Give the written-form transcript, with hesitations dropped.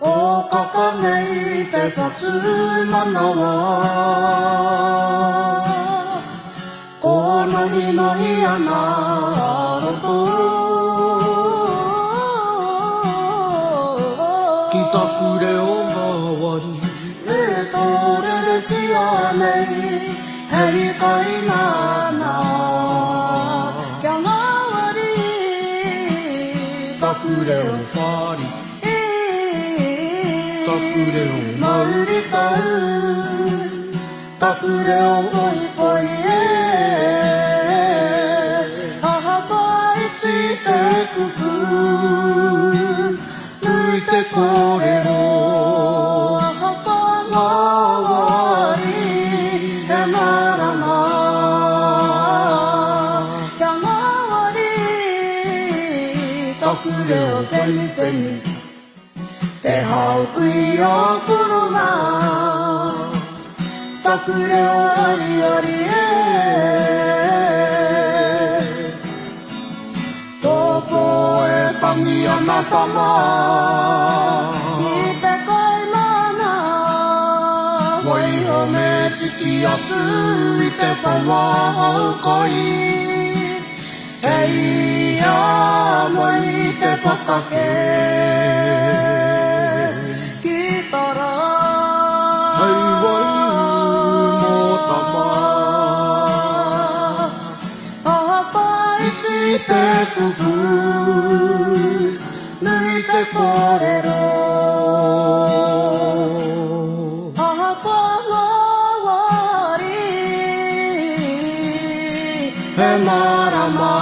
O kaka nei te whatu manawa. Kōnohinohi ana a roto. Ki taku reo ngāwari. E tōreretia nei hei kai māna. Kia ngāwari taku reo whāri. Taku reo mauritau. Taku reo poipoi e. Ahakoa iti te kupu, nui te kōrero. Ahakoa ngāwari, he marama. Kia ngāwari taku reo penipeni. Te hao kuia korona, taku reo ariari e. Tōpō e tangi ana tama, ki te kai mana. Waiho me tiki atu i te pawa haukai. Kei a mai te pakake ki tara. Hei waiū mō tama. Ahakoa iti te kupu, nui te kōrero. Ahakoa ngāwari, he marama.